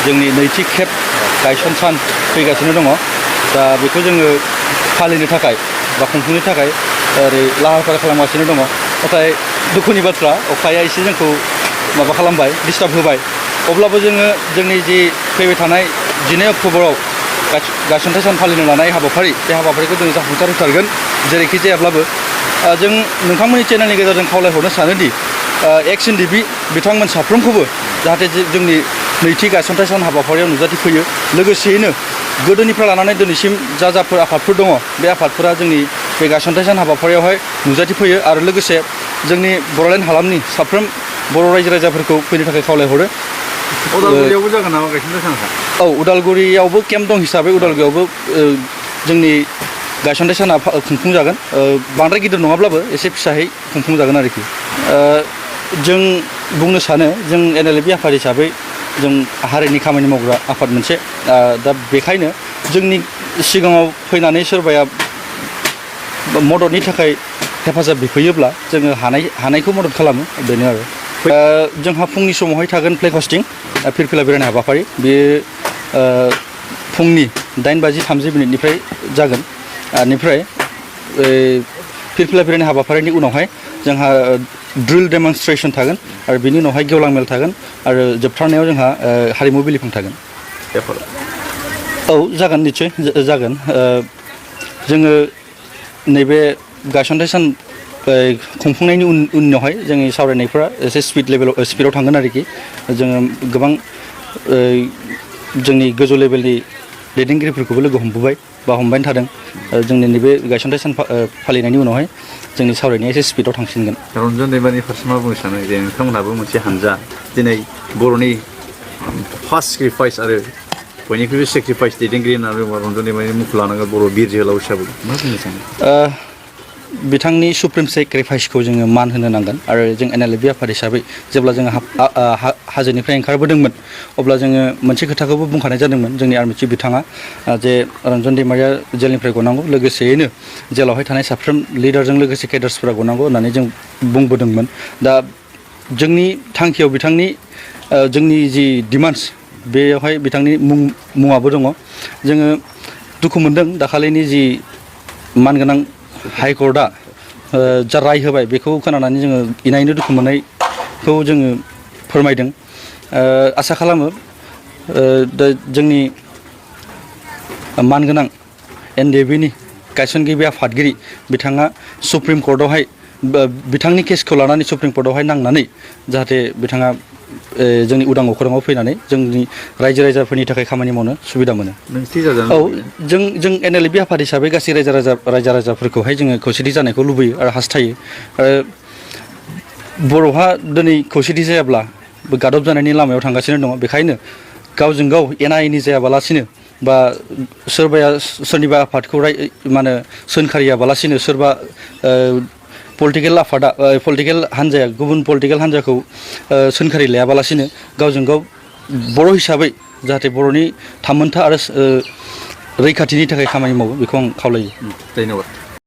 जोंनि नैथि खेब गायसन सान फैगासिनो दङ दा बेखौ जोङो फालिनो थाखाय बा खुंफुंनो थाखाय ओरै लाहार फाहार खालामगासिनो दङ नाथाय दुखुनि बाथ्रा अखाया एसे जोंखौ माबा खालामबाय डिस्टार्ब होबाय अब्लाबो जोङो जोंनि जि फैबाय थानाय 12 अक्ट'बराव गायसनथाय सान फालिनो लानाय हाबाफारि बे हाबाफारिखौ जों जाफुंसार होथारगोन जेरैखि जायाब्लाबो जों नोंथांमोननि चेनेलनि गेजेरजों खावलायहरनो सानोदि एक्स एनडिबि बिथांमोन साफ्रोमखौबो जाहाथे जोंनि नैथि गायसनथाय सान हाबाफारियाव नुजाथिफैयो लोगोसेयैनो गोदोनिफ्राय लानानै दिनैसिम जाफोर आफादफोर दङ बे आफादफोरा जोंनि बे गायसनथाय सान हाबाफारियावहाय नुजाथिफैयो आरो लोगोसे जोंनि बड'लेण्ड हालामनि साफ्रोम बर' रायजो राजाफोरखौ फैनो थाखाय खावलायहरो उदालगुरियावबो जागोन नामा गायसनथाय सानखा औ उदालगुरियावबो केम्प दं हिसाबै उदालगुरियावबो जोंनि गायसनथाय साना खुंफुंजागोन बांद्राय गिदिर नङाब्लाबो एसे फिसायै खुंफुंजागोन आरोखि जों बुंनो सानो जों NLFB आफाद हिसाबै जों हारिनि खामानि मावग्रा आफाद मोनसे दा बेखायनो जोंनि सिगाङाव फैनानै सोरबाया मददनि थाखाय हेफाजाब बिफैयोब्ला जोङो हानायखौ मदद खालामो बेनो आरो जोंहा फुंनि समावहाय थागोन फ्लेग हस्टिं फिरफिला बेरायनाय हाबाफारि बेयो फुंनि 8:30 जागोन बेनिफ्राय फिरफिला बेरायनाय हाबाफारिनि उनावहाय जोंहा ड्रिल डेमनस्ट्रेसन थागोन आरो बिनि उनावहाय गेवलां मेल थागोन आरो जोबथारनायाव जोंहा हारिमु बिलिफां थागोन औ जागोन निस्सय जागोन जोङो नैबे गायसनथाय सान खुंफुंनायनि उनावहाय जोंनि सावरायनायफोरा एसे स्पिडआव थांगोन आरोखि जोङो गोबां जोंनि गोजौ लेभेलनि दैदेनगिरिफोरखौबो लोगो हमबोबाय बा हमबाय थादों जोंनि नैबे गायसनथाय सान फालिनायनि उनावहाय जोंनि सावरायनाया एसे स्पिडआव थांसिनगोन रन्जन दैमारिनि फारसे मा बुंनो सानो जे नोंथांमोनहाबो मोनसे हानजा दिनै बर'नि फार्स्ट सेक्रिफाइस आरो बयनिख्रुइबो सेक्रिफाइस दैदेनगिरि होननानै रन्जन दैमारिनि मुंखौ लानांगोन बर' बिर जोहोलाव हिसाबै मा बुंनो सानो बिथांनि सुप्रिम सेक्रिफाइसखौ जोङो मान होनो नांगोन आरो जों NLFB आफाद हिसाबै जेब्ला जोङो हाजोनिफ्राय ओंखारबोदोंमोन अब्ला जोङो मोनसे खोथाखौबो बुंखानाय जादोंमोन जोंनि आर्मि चिफ बिथाङा जे रन्जन दैमारिया जेलनिफ्राय गनांगौ लोगोसेयैनो जेलावहाय थानाय साफ्रोम लिडारजों लोगोसे केडार्सफोरा गनांगौ होननानै जों बुंबोदोंमोन दा जोंनि थांखियाव बिथांनि जोंनि जि डिमान्डस बेयावहाय बिथांनि मुङाबो दङ जोङो दुखु मोनदों दाखालिनि जि मानगोनां हाइकर्टआ जा राय होबाय बेखौ खोनानानै जोङो इनायनो दुखु मोननायखौ जोङो फोरमायदों आसा खालामो जोंनि मानगोनां NLFBनि गायसनगिरि आफादगिरि बिथाङा सुप्रिम कर्टआवहाय बिथांनि केसखौ लानानै सुप्रिम कर्टआवहाय नांनानै जाहाथे बिथाङा जोंनि उदां अख्राङाव फैनानै जोंनि रायजो राजाफोरनि थाखाय खामानि मावनो सुबिदा मोनो औ जों NLFB आफाद हिसाबै गासै रायजो राजाफोरखौहाय जोङो खौसेथि जानायखौ लुबैयो आरो हास्थायो बर'हा दिनै खौसेथि जायाब्ला गादब जानायनि लामायाव थांगासिनो दङ बेखायनो गावजों गाव एना एनि जायाबालासिनो बा सोरबाया सोरनिबा आफादखौ मा होनो सोंखारियाबालासिनो सोरबा पलिटिकेल हान्जाया गुबुन पलिटिकेल हान्जाखौ सोंखारि लायाबालासिनो गावजों गाव बर' हिसाबै जाहाथे बर'नि थामोनथा आरो रैखाथिनि थाखाय खामानि मावो बेखौ आं खावलायो धन्यबाद